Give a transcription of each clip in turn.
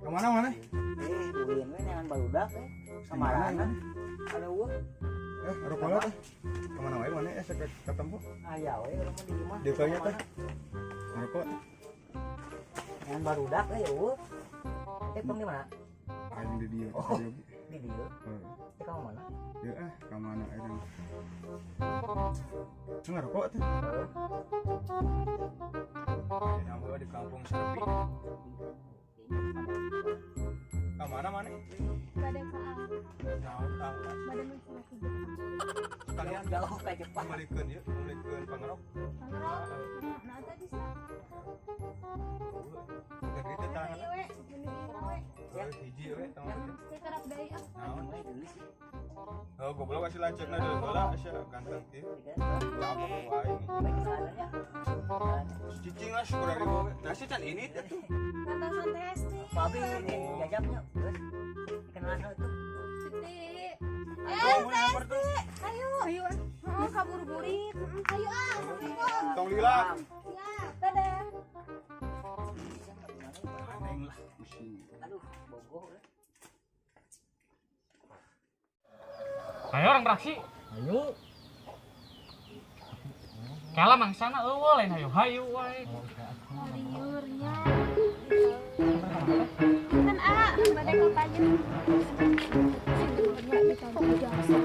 Kemana mana? Ulin we neangan barudak we. Kamarana? Ada eueuh. Rokok teh. Kemana wae mana ketemu? Aya we urang mah di imah. Di kanya teh. Rokok. Neangan barudak we eueuh. Tong di mana? Aing di dieu. Oh, di dieu. Heeh. Teh ka mana? Ya ka mana aing. Ngarokok teh. Heeh. Nama di kampung Serpi. Kamana mana? Bade ka Naon ka? Bade masalah ke Jepang. Sekalian jauh ka Jepang. Meulikeun ieu, meulikeun pangerok. Pangerok. Nah, tadi sih. Gede tangan. Ieu we, we. Hiji we tangan. Teu kerap deui ah. Naon? Oh, goblok kasih lanceukna deui heula sia ganteng kieu. Capek ku aing. Cicing lah syukur ari we. Nah, si can ini teh tuh. Mantan Hesti. Pabi jajabnya geus. Dikenalan heula tuh. Siti. Hesti. Ayo, ayo. Heeh, kabur-burit. Ayo ah, assalamualaikum. Tong lila. Siap. Dadah. Aneng lah pusing. Aduh, bogoh euy. Ayo orang beraksi. Ayo. Kala mangsana eueuh lain hayu-hayu wae. Liurnya. Kan ah, bade ka pajak. Sebenarnya di kampung jasa.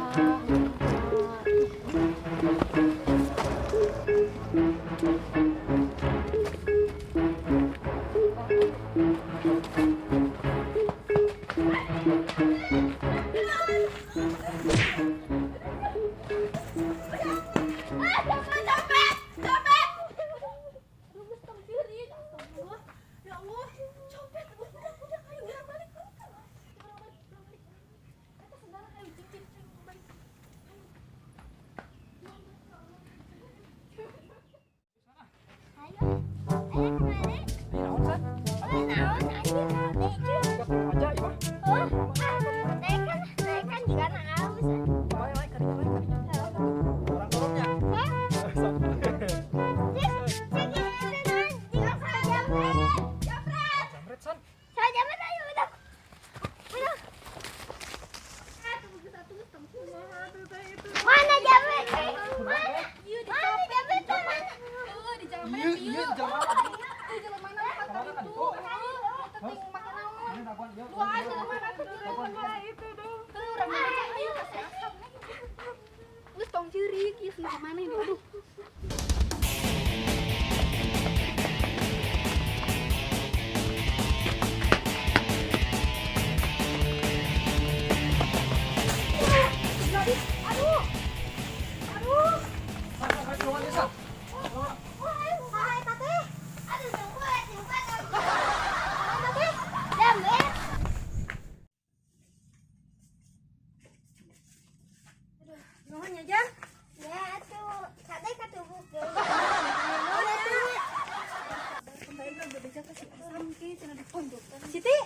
Siti,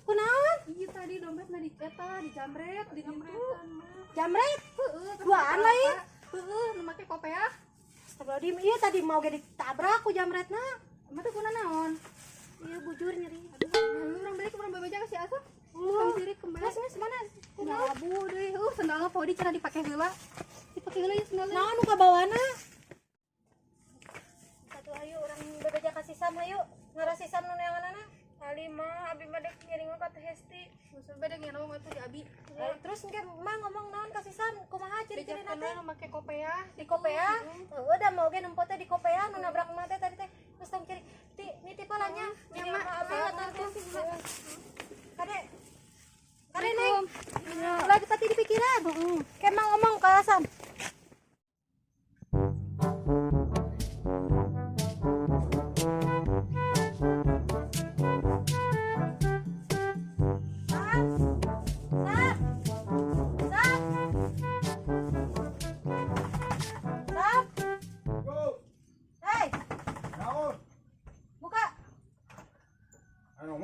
kunaon? Iya tadi dompetna di eta dijamret, di ditu. Jamret? Heeh, duaan lain. Heeh, nu make kopeah. Astagfirullahaladzim, iya tadi mau ge ditabrak ku jamretna. Emang teh kuna naon? Iya bujur nyeri. Aduh, urang balik urang bebeja ka si Asep. Tong sirik kembali. Mas, mana? Kunaon? Abu deui. Sendalna Fodi cenah dipake heula. Dipake heula ieu sendalna. Naon nu kabawana? Satu ayo urang bebeja ka si Sam hayu. Ngaras si Sam nu neanganana. Ali mah abi mah dek ngiring ka Teh Hesti. Musuh beda ngiring atuh di abi. Terus engke mah ngomong naon ka si Sam? Kumaha ciri-cirina teh? Nu make kopeah, di kopeah. Heeh, da mau ge nempo teh di kopeah nu nabrak mah teh tadi teh. Geus tong ciri. Ti nitip nya. Nya mah abi atuh. Kade. Kade Neng. Lagi tadi di pikiran. Heeh. Mah ngomong ka Sam.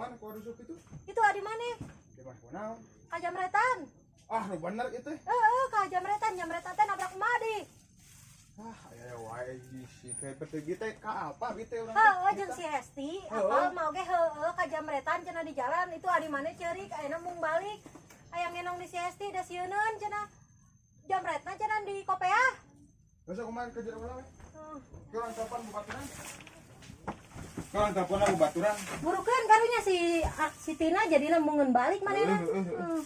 Kunaon ku rusuh itu? Itu adi maneh. Di mana kunaon? Ka jamretan. Ah, nu bener itu. Heeh, ka jamretan, jamretan teh nabrak emak di. Ah, aya wae si kayak teh gitu ka apa gitu urang. Heeh, jeung si Hesti, apal mah oge heueuh ka jamretan cenah di jalan itu adi maneh ceurik ayeuna mung balik. Aya ngenong di si Hesti da sieuneun cenah. Jamretna cenah di Kopeah. Geus kumaha ke jero we? Kurang telepon bubaturan. Kurang telepon bubaturan. Burukeun karunya si Tina jadina mungeun balik manehna. Heeh.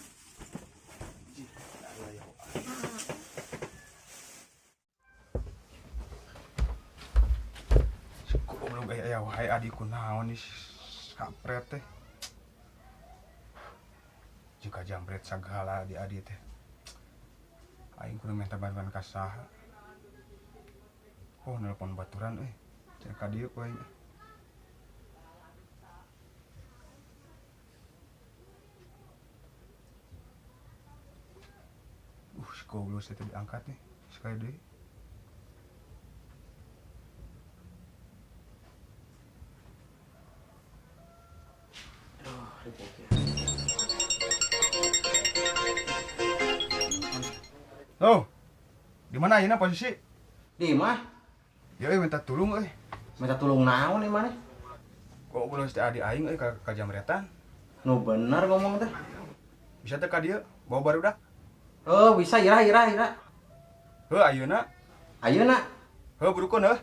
Goblok aya wae adi kunaon nih kampret teh. Jika jambret sagala di adi teh. Aing kudu minta bantuan ka saha. Oh, nelpon baturan euy. Cenah ka dieu ku aing. Si goblok teh diangkat nih. Sekali deui. Oh, di mana ayeuna posisi? Di imah. Ya euy minta tulung euy. Minta tulung naon ieu maneh? Kok belum si adi aing euy ka jamretan? Nu bener ngomong teh. Bisa teh ka dieu bawa barudak? Oh, bisa ira ira ira. Heuh ayeuna. Ayeuna. Heuh burukeun heuh.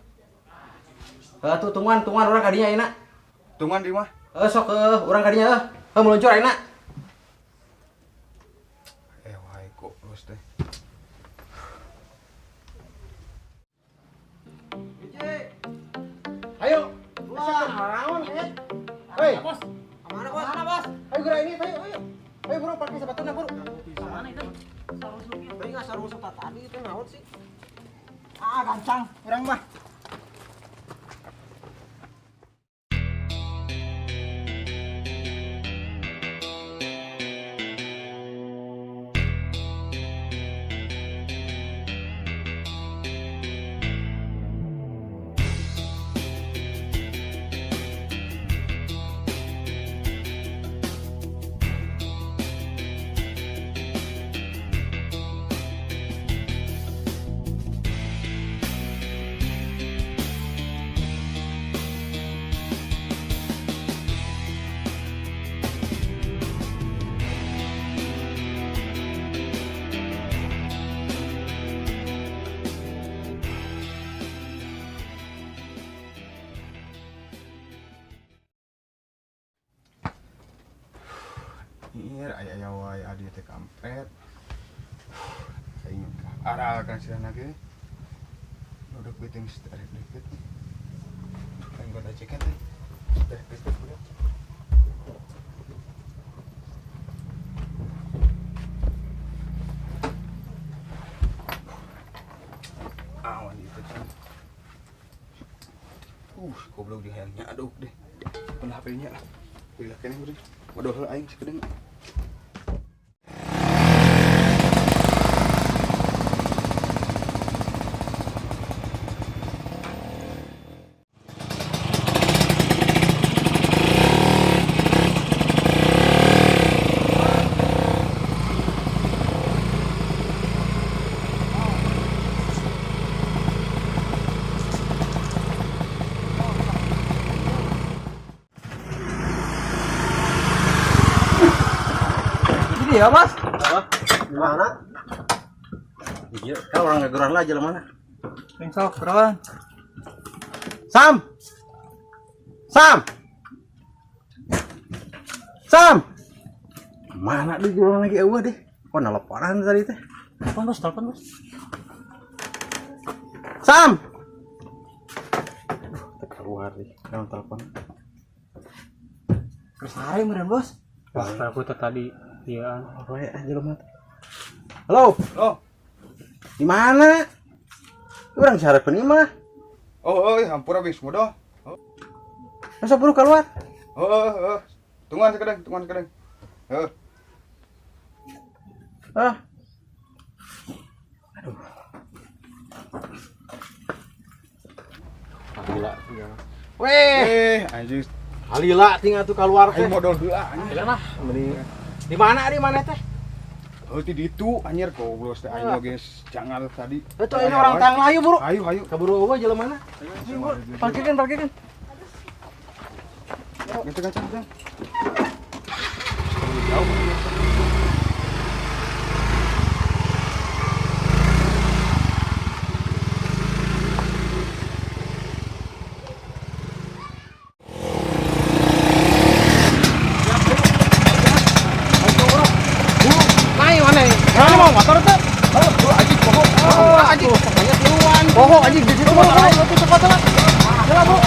Heuh atuh tungguan tungguan urang ka dinya ayeuna. Tungguan di imah. Heuh sok heuh urang ka dinya heuh. Heuh meluncur ayeuna. Wae kok terus teh. Ayo, wah, naon eh. Hei, bos. Kemana, bos? Kemana, bos? Ayo geura ini, ayo, ayo. Ayo buru pakai sepatuna, buru. Kemana itu? Sarusuk ieu. Tadi enggak sarusuk tadi itu naon sih? Ah, gancang urang mah. Iya, aya wae adi teh kampret. Aing aral kan sirana ge. Duduk beuteung arek deket. Aing kota ceket teh. Teh deket budak. Awan ieu teh. Goblok di hayangnya aduk deh. Pun HP-nya lah. Ulah keneh udah. Waduh aing sakedeung. Ini ya, Mas. Apa? Di mana? Iya, kan orang ngegeran lah jalan mana? Sok, geran. Sam. Sam. Sam. Mana di jalan lagi eueuh deh. Kok nelponan tadi teh? Telepon, Bos, telepon, Bos. Sam. Aduh, keluar deh. Kalau telepon. Terus sare meureun, Bos. Wah, aku teh tadi iya. Halo. Oh. Di mana? Urang sarapan imah. Oh, oh, hampura habis mudah. Oh. Masa buru keluar? Oh, oh, oh. Tungguan sekedeng, tungguan sekedeng. Heeh. Ah. Aduh. Gila. Weh, anjing. Halila ting atuh kaluar teh. Aing modal heula anjir. Lah, mending. Di mana ari mana teh? Heuh ti ditu anjir goblok teh aing oge jangan tadi. Eta ini orang tang layu, Bro. Ayo, ayo. Kaburu eueuh jelema mana? Parkirkan, parkirkan. Gancang, gancang, gancang. Jauh. Oh, anjing di situ motor aing tuh cepat lah. Jalan, Bro.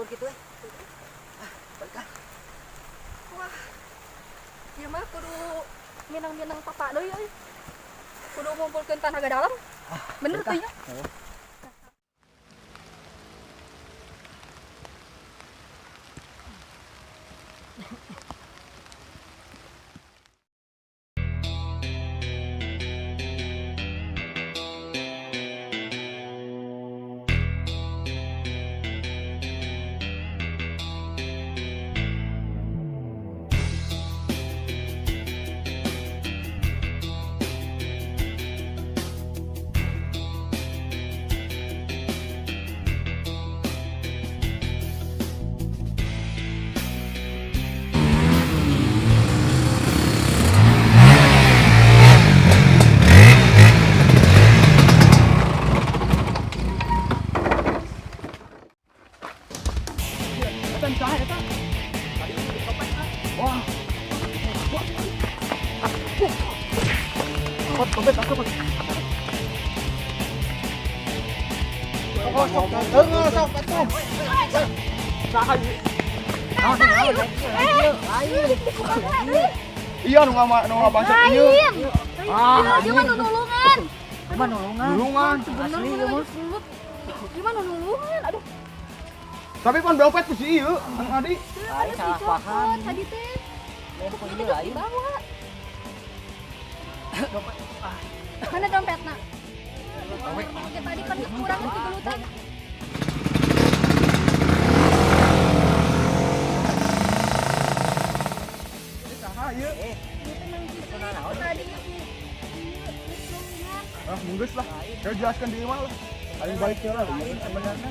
Gitu eh. Ah, balik ah. Wah. Ieu mah kudu minang-minang papa deui euy. Kudu ngumpulkeun tenaga dalam. Ah, bener tuh nya. Iya nu ngabangsa ieu. Ah, dia mah nulungan. Mah nulungan. Nulungan. Asli ieu mah. Dia mah nulungan. Aduh. Tapi pan dompet ku si ieu, Kang Adi. Lain salah paham. Tadi teh. Lain lain. Bawa. Dompet. Mana dompetna? Tadi kan kurang kegelutan. Ah, munggus lah. Saya jelaskan di mana lah. Ayo baliknya lah. Lain sebenarnya.